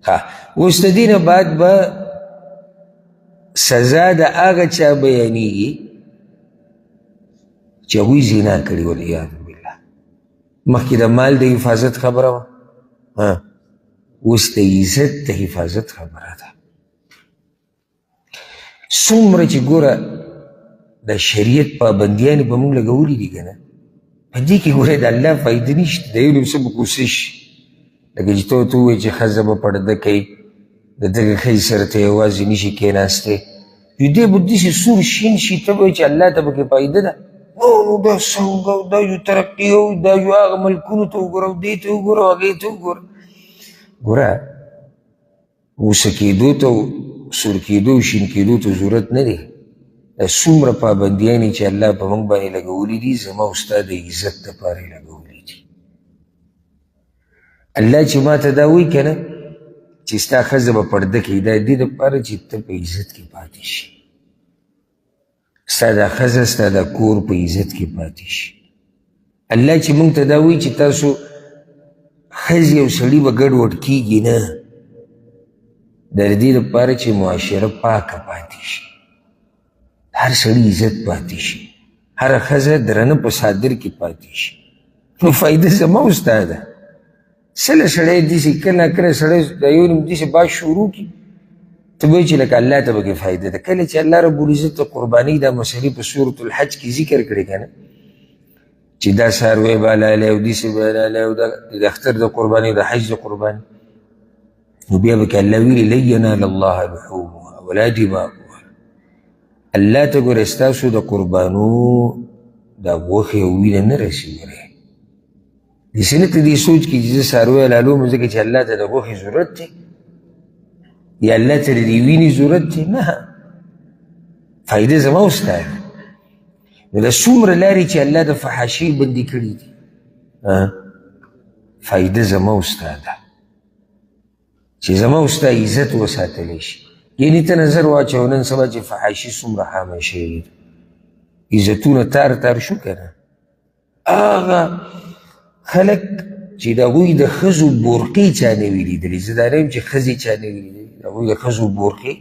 ښه، اوس د دې نه بعد به سزا د هغه چا بیانېږي چې هغوی زنا کړې، والعیاذ بالله. مخکې د مال د حفاظت خبره وه، اوس د عزت د حفاظت خبره ده. څومره چې ګوره د شریعت پابندیانې په موږ لګولي دي که نه، په دې کې ګوره د الله فایده نشته، د یو څه به کوشش، لکه چې ته ورته ووایې چې ښځه به پرده کوي، د دغې ښځې سره ته یوازې نشي کښېناستی، نو دی به داسې سور شین شي، ته به وایې چې الله ته پکې فایده ده. نو نو دا څنګه، دا یو ترقي او دا یو هغه ملکونو ته وګوره او دې ته وګوره او هغې ته وګوره. ګوره غوسه کېدو ته، سور کېدو، شین کېدو ته ضرورت نه دی. دا څومره پابندیانې چې الله په موږ باندې لګولي دي، زما او ستا د عزت دپاره یې لګولي دي. الله چې ما ته دا وایي که نه چې ستا ښځه به پرده کوي، دا دې دپاره چې ته په عزت کې پاتې شي، ستا دا ښځه ستا دا کور په عزت کې پاتې شي. الله چې موږ ته دا وایي چې تاسو ښځې او سړي به ګډ وډ کېږي نه، دا د دې لپاره چې معاشره پاکه پاتې شي، هر سړي عزت پاتې شي، هره ښځه درنه په څادر کې پاتې شي. نو فایده زما او ستا ده. څه له سړی داسې کله ناکله سړی د یو نیم داسې باز شروع کړي، ته به وایې چې لکه الله ته پکې فایده ده. کله چې الله رب العزت د قربانۍ دا مسلې په سورة الحج کې ذکر کړې که نه، چې دا څاروی به حلالوې او داسې به حلالوې او د اختر د قربانۍ د حج د قربانۍ، نو بیا به کې الله ویلي لن ینال الله لحومها ولا دماؤها. الله ته ګوره ستاسو د قربانو دا غوښې او وینه نه رسي. ګوره داسې نه ته دې سوچ کې چې زه څاروی حلالوم ځکه چې الله ته د غوښې ضرورت دی یا الله ته د دې وینې ضرورت دی، نه، فایده زما او ستا ده. نو دا څومره لارې چې الله د فحاشۍ بندي کړي دي، فایده زما او ستا ده چې زما او ستا عزت وساتلی شي. یعنې ته نظر واچوه نن سبا چې فحاشي څومره عامه شوې ده، عزتونه تار تار شو که نه. هغه خلک چې د هغوی د ښځو بورقې چا نه وي لیدلې، زه دا نه یم چې ښځې چا نه وي لیدلې، د هغوی د ښځو بورقې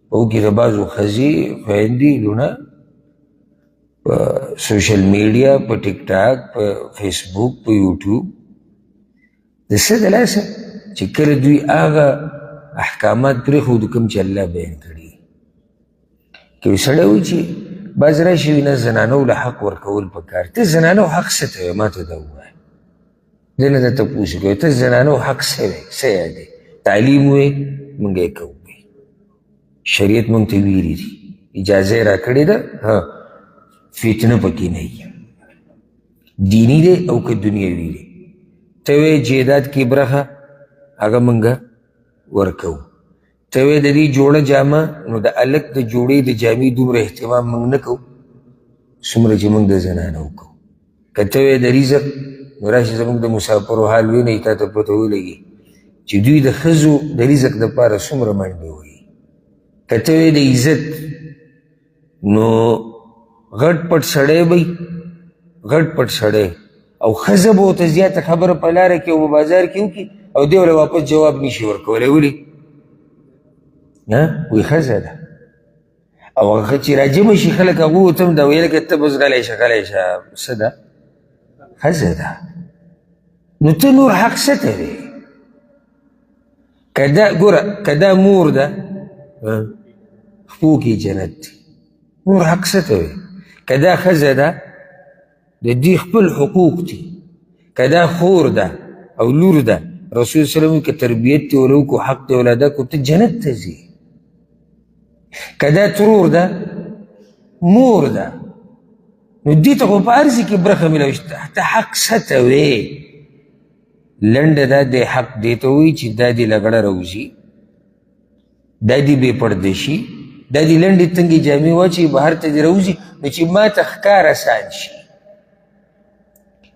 په هغو کې د بعضو ښځې خویندې لوڼه په سوشل میډیا، په ټیک ټاک، په فیسبوک، په یوټیوب د څه د لاسه چې کله دوی هغه احکامات پرېښودو کوم چې الله بیان کړي. که یو سړی وایي چې بعض راشي وي نه زنانو له حق ورکول پکار، ته زنانو حق څه ته وایې؟ ما ته دا ووایه، زه نه درته پوه کوي، ته زنانو حق څه وایې؟ څه یادې؟ تعلیم وایې، موږ یې کوو، شریعت موږ ته ویلي دي، اجازه یې راکړې ده، ها فتنه پکې نه وي، دیني دی او که دنیوي دی. ته وایې جایداد کې برخه هغه موږ ورکوو، ته وایې د دې جوړه جامه، نو د هلک د جوړې د جامې دومره اهتمام موږ نه کوو څومره چې موږ د زنانو کوو. که ته وایې د رزق، نو راشي زموږ د مسافرو حال وینئ، تا ته پته ولګي چې دوی د ښځو د رزق دپاره څومره منډې وهي. که ته وایې د عزت، نو غټ پټ سړی به وي، غټ پټ سړی او ښځه به ورته زیاته خبره په لاره کې او په بازار کې وکړي او دی ورله واپس جواب نشي ورکولی. ولې؟ وایي ښځه ده. او هغه چې راجمع شي خلک هغو ورته هم دا وایي لکه ته بس غلی شه غلی شه، څه ده؟ ښځه ده. نو ته نور حق څه ته دی؟ که دا ګوره که دا مور ده خپو کې جنت دی، نور حق څه ته وي؟ که دا ښځه ده د دوی خپل حقوق دي، که دا خور ده او لور ده، رسول صلی الله علیه وسلم که تربیت دې وله وکړو، حق دې وله ادا کړو، ته جنت ته ځې. که دا ترور ده، مور ده، نو دې ته خو په هر ځای کې برخه میلاوي شي، ته حق څه ته وې؟ لنډه دا دی حق دې ته وایي چې دا دې لګړه راوځي، دا دې بې پرده شي، دا دې لنډې تنګې جامې واچوي، بهر ته دې راوځي، نو چې ما ته ښکار اسان شي.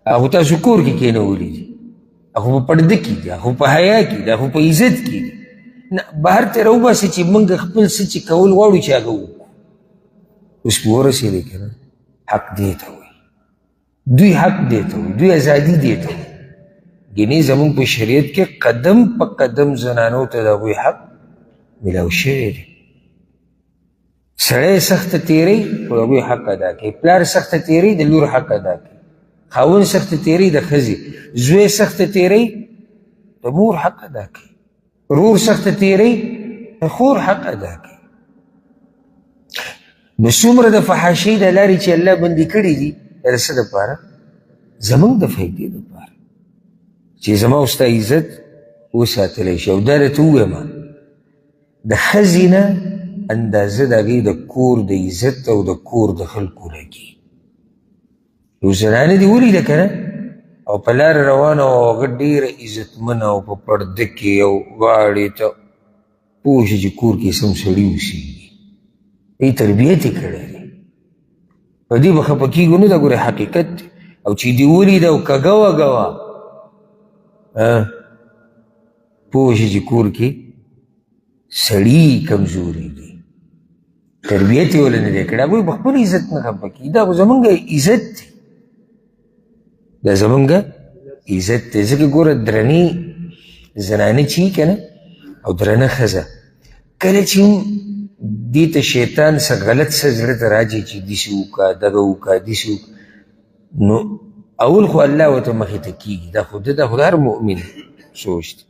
هغه تاسو کور کې کېنولي دي، هغه په پرده کې دي، هغه په حیا کې دي، هغه په عزت کې دي، نه بهر ته راوباسي چې موږ خپل څه چې کول غواړو چې هغه وکړو. اوس پرې ورسېدې که نه؟ حق دې ته وایي، دوی حق دې ته وایي، دوی ازادي دې ته وایي. ګینې زموږ په شریعت کې قدم په قدم زنانو ته د هغوی حق میلاو شوی دی. سړی سخته تیری خو د هغوی حق ادا کوي، پلار سخته تیری د لور حق ادا کوي، خاوند سخته تیری د ښځې، زوی سخته تیری د مور حق ادا کوي، رور سخته تیری د خور حق ادا کوي. نو څومره د فحاشۍ د لارې چې الله بندي کړي دي د څه دپاره؟ زموږ د فایدې دپاره، چې زما او ستا عزت وساتلی شي. او دا درته ووایم، د ښځې نه اندازه د هغې د کور د عزت او د کور د خلکو لګي. یو زنانه دې ولیده که نه، او په لاره روانه وه، او هغه ډېره عزتمنه او په پرده کې او غاړې ته پوه شي چې کور کې سم سړي اوسېږي، دې تربیت یې کړی دی، په دې به خفه کېږو نه. دا ګوره حقیقت دی. او چې دې ولیده او کږه وږه وه، پوه شي چې کور کې سړي کمزوري دي، تربیت یې ولې نه دی کړی. هغوی په خپل عزت نه خفه کېږي. دا خو زمونږ عزت دی، دا زمونږ عزت دی. ځکه ګوره درنې زنانه چې که نه، او درنه ښځه، کله چې هم دې ته شیطان څه غلط څه زړه ته راځي چې داسې وکړه، دغه وکړه، داسې وکړه، نو اول خو الله ورته مخې ته کېږي. دا خو دا خو د هر مؤمن سوچ دی.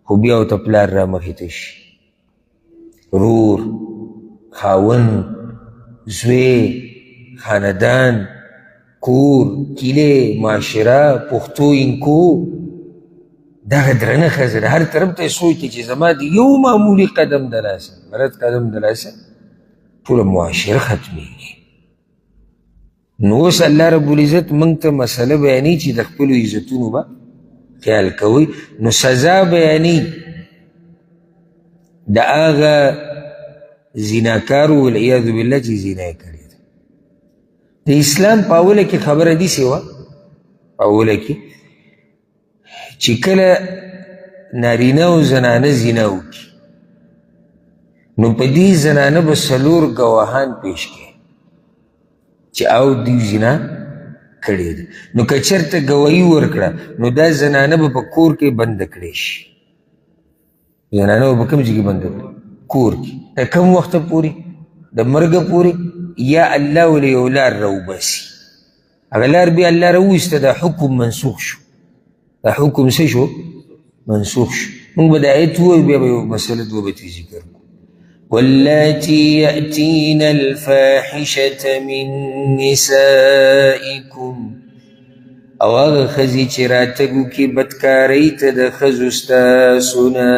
خو بیا ورته پلار را مخې ته شي، رور، خاوند، زوی، خاندان، کور، کلی، معاشره، پښتو انکو، دغه درنه ښځه ده. هر طرف ته یې سوچ دی چې زما د یو معمولي قدم د لاسه، غلط قدم د لاسه ټوله معاشره ختمېږي. نو اوس الله رب العزت موږ ته مسله بیانوي چې د خپلو عزتونو به خیال کوئ. نو سزا بیانوي د هغه زیناکارو والعیاذ بالله چې زنا یې کړې ده. د اسلام په اوله کې خبره داسې وه، په اوله کې چې کله نارینه او زنانه زنا وکړي، نو په دې زنانه به څلور ګواهان پیش کړي چې او دوی زنا کړې ده. نو که چېرته ګواهي ورکړه، نو دا زنانه به په کور کې بنده کړی شي. زنانه به په کوم ځای کې بنده کړي؟ کور کې. تر کوم وخته پورې؟ د مرګه پورې، یا الله ولې یو لار راوباسي. هغه لار بیا الله راوویسته، دا حکم منسوخ شو. دا حکم څه شو؟ منسوخ شو. موږ به د آیت ووایو، بیا به یو مسله دوه به ترې ذکر کړو. واللاتي يأتين الفاحشة من نسائكم، او هغه ښځې چې راتګ وکړي بدکارۍ ته د ښځو ستاسو نه،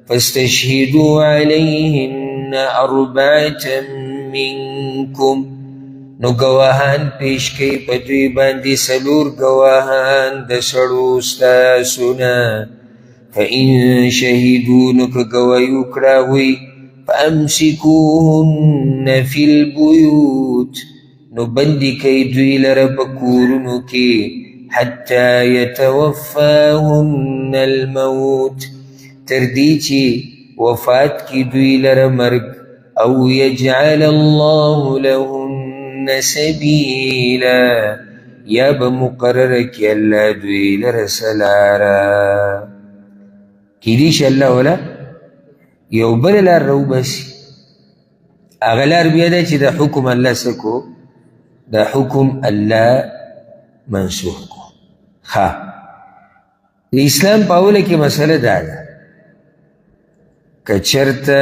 فاستشهدوا علیهن اربعة منکم، نو ګواهان پیش کړئ په دوی باندې څلور ګواهان د سړو ستاسو نه. فإن شهدوا، نو که ګواهي وکړه هغوی، فأمسکوهن فی البیوت، نو بندي کړئ دوی لره په کورونو کې، حتی یتوفاهن الموت، تر دې چې وفات کړي دوی لره مرګ، او یجعل الله لهن سبیلا، یا به مقرره کړي الله دوی لره څه لاره. کیدای شي الله ولا یو بله لار راوباسي. هغه لار بیا ده چې د حکم الله څه کو، د حکم الله منسوخ کو. ښه، د اسلام په اوله کې مسله دا ده که چېرته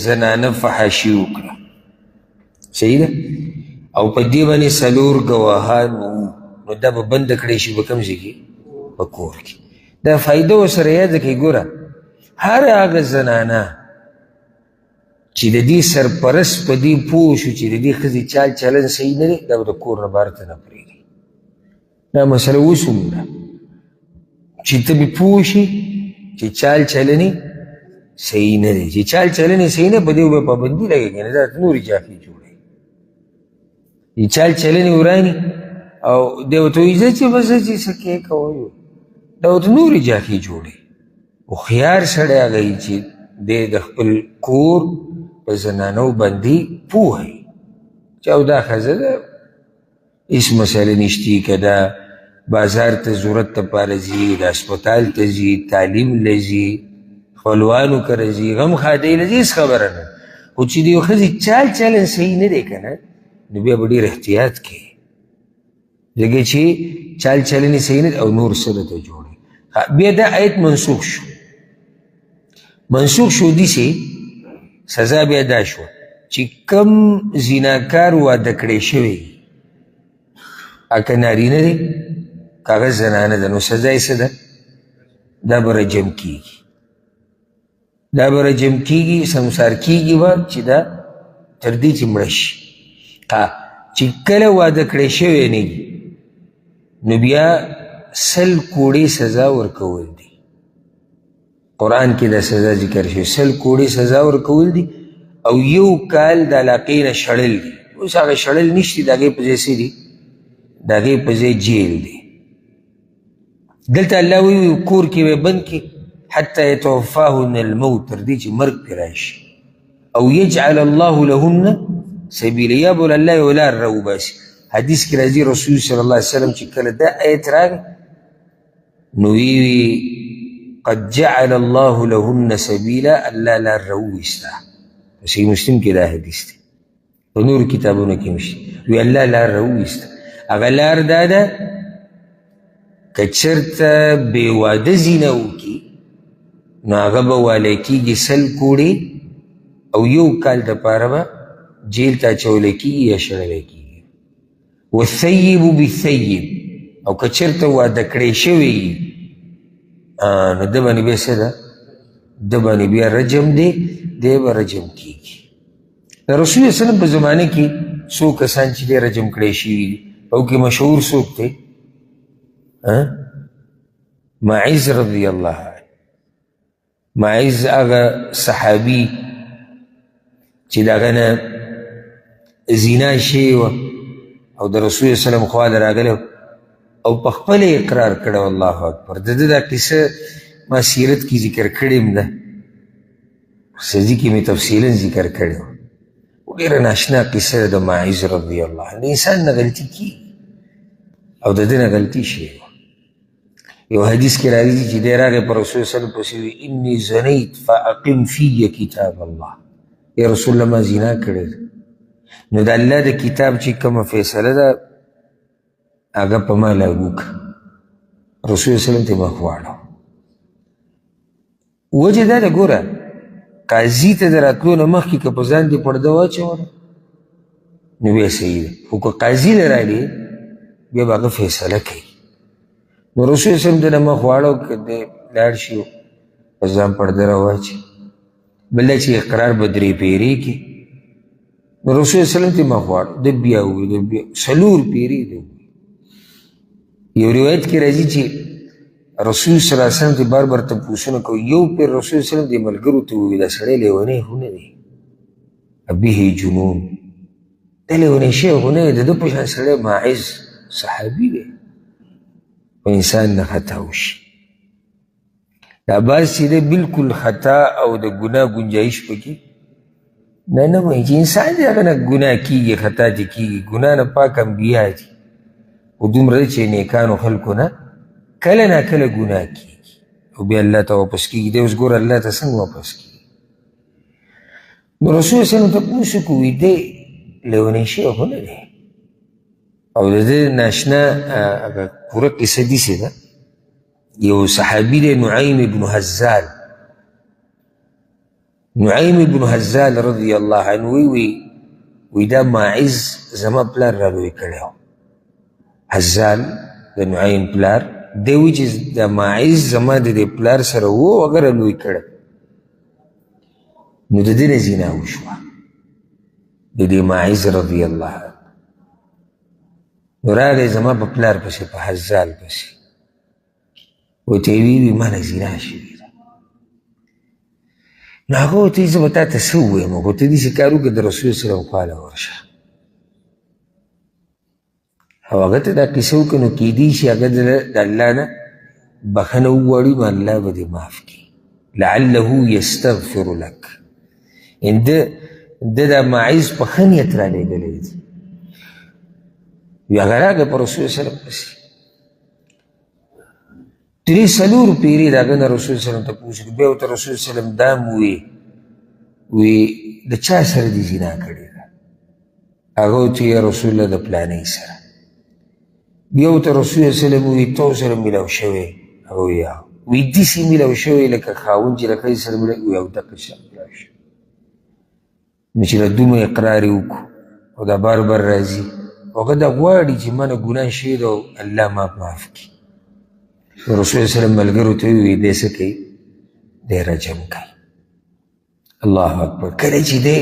زنانه فحاشي وکړه، صحیح ده، او په دې باندې څلور ګواهان وو، نو دا به بنده کړی شي په کوم ځای کې؟ په کور کې. دا فایده ورسره یاده کړئ. ګوره، هر هغه زنانه چې د دې سرپرست په دې پوه شو چې د دې ښځې چال چلن صحیح نه دی، دا به د کور نه بهر ته نه پرېږدي. دا مسله اوس هم ده چې ته به پوه شي چې چال چلنې صحیح نه دی، چې چال چلنې صحیح نه، په دې به پابندي لګېږي، نه دا نورې جافې جوړوي. چې چال چلنې وراني او دی ورته وایي ځه چې بس ځه چې څه کې کوي، دا ورته نورې جافې جوړوي. هوښیار سړی هغه وي چې دی د خپل کور په زنانو باندې پوه وي چې او دا ښځه ده، هېڅ مسله نشتي، که دا بازار ته ضرورت دپاره ځي، د هسپتال ته ځي، تعلیم له ځي، خپلوانو کره ځي، غم ښادۍ له ځي، هېڅ خبره نه. خو چې د یو ښځې چال چلن صحیح نه دی که نه، نو بیا به ډېر احتیاط کوي، ځکه چې چال چلن یې صحیح نه دی او نور څه درته جوړوي. بیا دا آیت منسوخ شو، منسوخ شو داسې سزا بیا دا شوه چې کم زیناکار واده کړی شوی، که نارینه دی که هغه زنانه ده، نو سزا یې څه ده؟ دا به رجم کېږي، دا به رجم کېږي، سمسار کېږي به چې دا تر دې چې مړه شي. چې کله واده کړی شوی نه وي، نو بیا 100 کوړې سزا ورکول دي. قرآن کې دا سزا ذکر شوې، 100 کوړې سزا ورکول دي او یو کال د علاقې نه شړل دي. اوس هغه شړل نشتي، د هغې په ځای څه دي؟ د هغې په ځای جیل دی. دلته الله وایي کور کې به بند کړي حتی یتوفاهن الموت، تر دې چې مرګ پرې راشي، او یجعل الله لهن سبیلا، یا به الله یو لار راوباسي. حدیث کې راځي رسول صلی الله علیه وسلم چې کله دا آیت راغی نو ویې قد جعل الله لهن سبیلا، الله لار راوویسته. په صحیح مسلم کې دا حدیث دی، په نورو کتابونو کې هم شته. وی الله لار راوویسته. هغه لار دا ده که چېرته بې واده زینه وکړي نو هغه به والی کېږي 100 کوړې او یو کال دپاره به جیل ته اچولی کېږي یا شړلی کېږي. والثیب بالثیب، او که چېرته واده کړی شوی نو ده باندې بیا څه ده؟ ده باندې بیا رجم دی، دی به رجم کېږي. د رسول الله صلی الله علیه وسلم په زمانه کې څو کسان چې دی رجم کړی شوي دي، او کې مشهور څوک دی؟ ماعز رضی الله عنه. ماعز هغه صحابي چې د هغه نه زنا شوې وه او د رسول الله صلی الله علیه وسلم خوا له راغلی او په خپله یې اقرار کړی. الله اکبر. د ده دا قصه ما سیرت کې ذکر کړې هم ده، سزي کې مې تفصیلا ذکر کړې وه. ډېره ناشنا قصه ده د ماعز رضی الله عنه. د انسان نه غلطي کېږي او د ده نه غلطي شوې وه. یو حدیث کې راځي چې دی راغی پر رسول الله صلی الله علیه وسلم پسې وی انی زنیت فاقم فی کتاب الله، یا رسول الله ما زنا کړې ده، نو د الله د کتاب چې کومه فیصله ده هغه په ما لاګو کړه. رسول الله صلی الله علیه وسلم ته مخ واړوه. وجه دا ده، ګوره قاضي ته د راتلو نه مخکې که په ځان دې پرده واچوله نو بیا صحیح ده، خو که قاضي له راغلی بیا به هغه فیصله کوي. نو رسول الله صلی الله علیه وسلم د نه مخ واړو که دی لاړ شي په ځان پرده راواچوي، بل دا چې اقرار به 3 پیرې کړي. نو رسول الله صلی الله علیه وسلم ته مخ واړو، ده بیا وویل، ده بیا 4 پیرې ده وویل. یو روایت کې راځي چې رسول صلی الله علیه وسلم ته بار بار تپوسونه کوي. یو پیر رسول صلی الله علیه وسلم د ملګرو ته وویل دا سړی لیونی خو نه دی، به جنون، دا لیونی شوی خو نه دی، د ده په شان سړی ماعز صحابي دی، په انسان نه خطا وشي. دا بعض چې دی بالکل خطا او د ګناه ګنجایش پکې نه نه وایي چې انسان دی هغه نه ګناه کېږي، خطا ترې کېږي، ګناه نه پاک انبیا دي، خو دومره دی چې نیکانو خلکو نه کله نا کله ګناه کېږي او بیا الله ته واپس کېږي. دی اوس ګوره الله ته څنګه واپس کېږي. نو رسول الله صلی الله علیه وسلم تپوس وکړو، وایي دی لیونی شوی خو نه دی. او د ده ناشنا هغه پوره قصه داسې ده. یو صحابي دی نعیم ابن هزال، نعیم ابن هزال رضی الله عنه وایي وایي دا ماعز زما پلار را لوی کړی و. هزال د نعیم پلار دی وایي چې دا ماعز زما د دې پلار سره و، هغه را لوی کړی. نو د ده نه زنا وشوه د دې ماعز رضی الله عنه. نو راغی زما په پلار پسې، په هزال پسې، ورته یې ویلي ما نه زنا شوې ده. نو هغه ورته وایي زه به تا ته څه ووایم، خو ته داسې کار وکړه د رسول صلی الله علیه وسلم خوا له ورشه. او هغه ته دا قصه وکړه، نو کیدای شي هغه د الله نه بښنه وغواړي، نو الله به دې معاف کړي. لعله یستغفر لک، ان ده دا ماعز په ښه نیت رالېږلی دی. بیا هغه راغی په رسول صلی الله علیه وسلم پسې، درې څلور پیرې د هغه نه رسول صلی الله علیه وسلم تپوس وکړو. بیا ورته رسول صلی الله علیه وسلم دا هم وویې، وی د چا سره دې زنا کړې ده؟ هغه ورته یا رسول الله د پلانۍ سره. بیا ورته رسول الله صلی الله علیه وسلم وویې تو سره میلاو شوی؟ هغه وویې هو. وی داسې میلاو شوی لکه خاوند چې له ښځې سره میلاو وي، او دقه شان میلاو شوی. نو چې دا دومره اقرار یې وکړو او دا بار بار راځي، هغه دا غواړي چې ما نه ګناه شوې ده او الله ما معاف کړي. نو رسول الله صلی الله علیه وسلم ملګرو ته وویل دی څه کوي؟ دی رجم کوي. الله اکبر. کله چې دی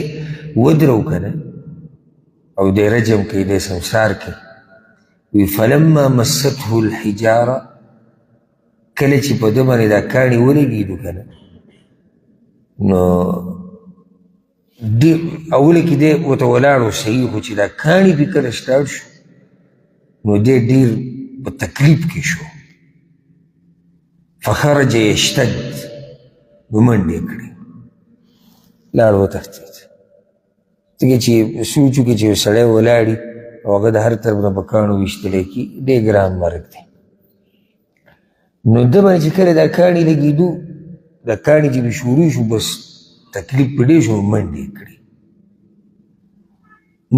ودرو که نه او دی رجم کوي، دی سمسار کوي، وی فلما مسته الحجاره، کله چې په ده باندې دا کاڼي ولګېدو که نه، نو ډېر اوله کې دی ورته ولاړ و صحیح، خو چې دا کاڼي پرې کله سټارټ شو نو دی ډېر په تکلیف کې شو. فخرج یشتد، نو منډې کړې، لاړ وتښتېد. ځکه چې سوچ وکړي چې یو سړی ولاړي او هغه د هر طرف نه په کاڼو ویشتلی کي، ډېر ګران مرګ دی. نو ده باندې چې کله دا کاڼي لګېدو، دا کاڼي چې پرې شروع شو، بس تکلیف پرې ډېر شو، منډې یې کړې،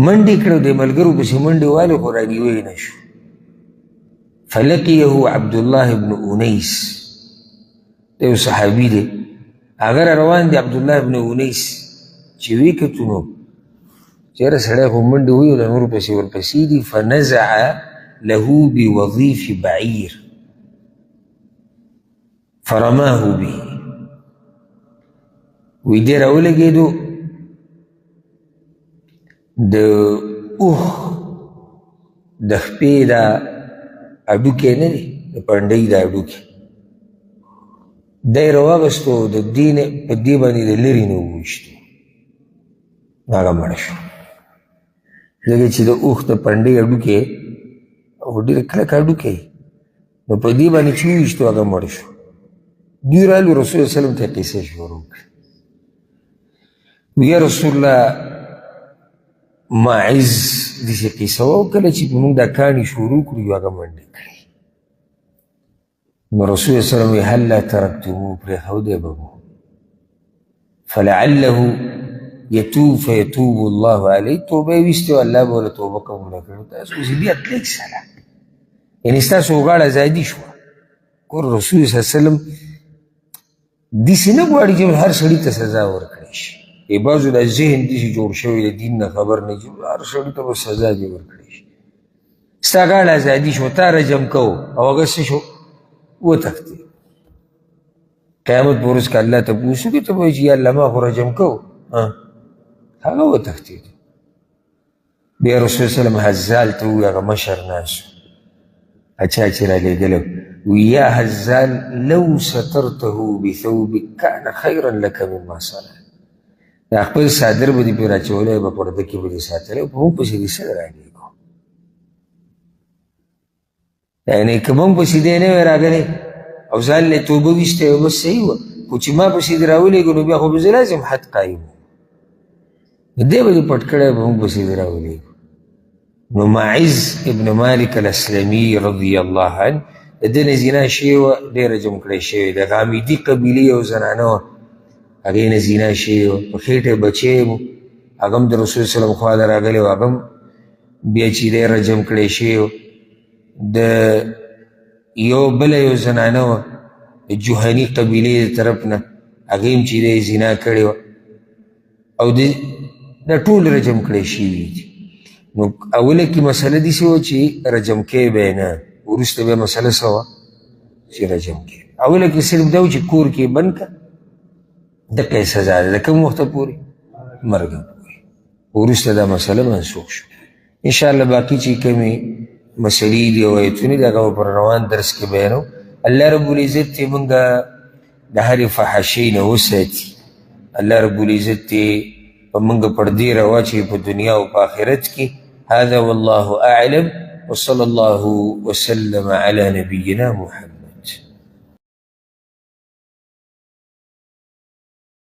منډې یې کړې، د ملګرو پسې منډې والې، خو رانیوی یې نه شو. فلقیه عبدالله بن انیس، دی یو صحابي دی، هغه را روان دی. عبدالله بن انیس چې ویې کتو نو چېرې سړی خو منډې وهي او د نورو پسې ورپسې دي. فنزع له بوظیف بعیر فرماه به، وی دی راولګېدو د اوښ د خپې دا هډوکی نه دی، د پنډۍ دا هډوکی دی راواغستو، د دې نه په دې باندې د لرې نه وویشتو، هغه مړ شو. ځکه چې د اوښ د پنډۍ هډوکی او ډېر کلک هډوکی، نو په دې باندې چې وویشتو هغه مړ شو. دوی رالو رسول الله صلی الله علیه وسلم ته قصه شروع کړه. یا رسول الله ماعز داسې قصه وه، او کله چې په موږ دا کاڼي شروع کړو هغه منډې کړې. نو رسول الله صلی الله علیه وسلم وایي هلا ترکتموه، پرېښودی به مو، فلعله یتوب فیتوب الله علیه، توبه یې ویستې وه، الله به ورله توبه قبوله کړې. تاسو اوس بیا تلئ سره، یعنې ستاسو غاړه ازادي شوه. ګوره رسول صلی الله علیه وسلم داسې نه غواړي چې هر سړي ته سزا ورکړی شي. بعضو دا ذهن داسې جوړ شوی د دین نه خبر نه چې هر سړي ته به سزا دې ورکړی شي. ستا غاړه ازادي شوه، تا رجم کوو او هغه څه شو؟ وتښتېد. قیامت په ورځ که الله تپوس وکړي ته به وایې چې یا الله ما خو رجم کوو، هغه وتښتېد. بیا رسول الله صلی الله علیه وسلم هزال ته وویل، هغه مشر ناست و چا چې رالیږلی، وی یا هزال لو سترته بثوبک کان خیرا لک مما صنع. دا خپل څادر به دې پرې راچولی، په پرده کې به دې ساتلی، په موږ پسې دې څه رالیږو؟ یعنې که موږ پسې دی نه وی راغلی او ځان له توبه ویستی وی بس صحیح وه، خو چې ما پسې دې راولېږو نو بیا خو به زه لازم حد قایم وم، دی به دې پټ کړی، به موږ پسې دې راولېږو. نو ماعز ابن مالک الاسلمي رضی الله عنه د ده نه زنا شوې وه، ډېره جم کړی شوې، د غامیدي قبیلې یو زنانه وه، هغې نه زنا شوې وه، په خېټه یې بچی و، هغه هم د رسول صلی الله علیه وسلم خوا ته راغلی و، هغه هم بیا چې دی رجم کړی شوی و. د یو بله یو زنانه وه د جهني قبیلې د طرف نه، هغې هم چې دی زنا کړې وه، او دا ټول رجم کړی شوي دي. نو اوله کې مسله داسې وه چې رجم کوې به یې نه، وروسته بیا مسله څه وه چې رجم کوې. اوله کې صرف دا و چې کور کې یې بند کړه، دقه یې سزا ده، د کوم وخته پورې؟ مرګه پورې. وروسته دا مسله منسوخ شو. انشاءالله باقي چې کومې مسلې دي او آیتونه دي هغه به په روان درس کې بیانوو. الله رب العزت دې موږ د هرې فحاشۍ نه وساتي. الله رب العزت دې په موږ پردې راواچوي په دنیا او په آخرت کې. هذا والله أعلم، وصلى الله وسلم على نبينا محمد.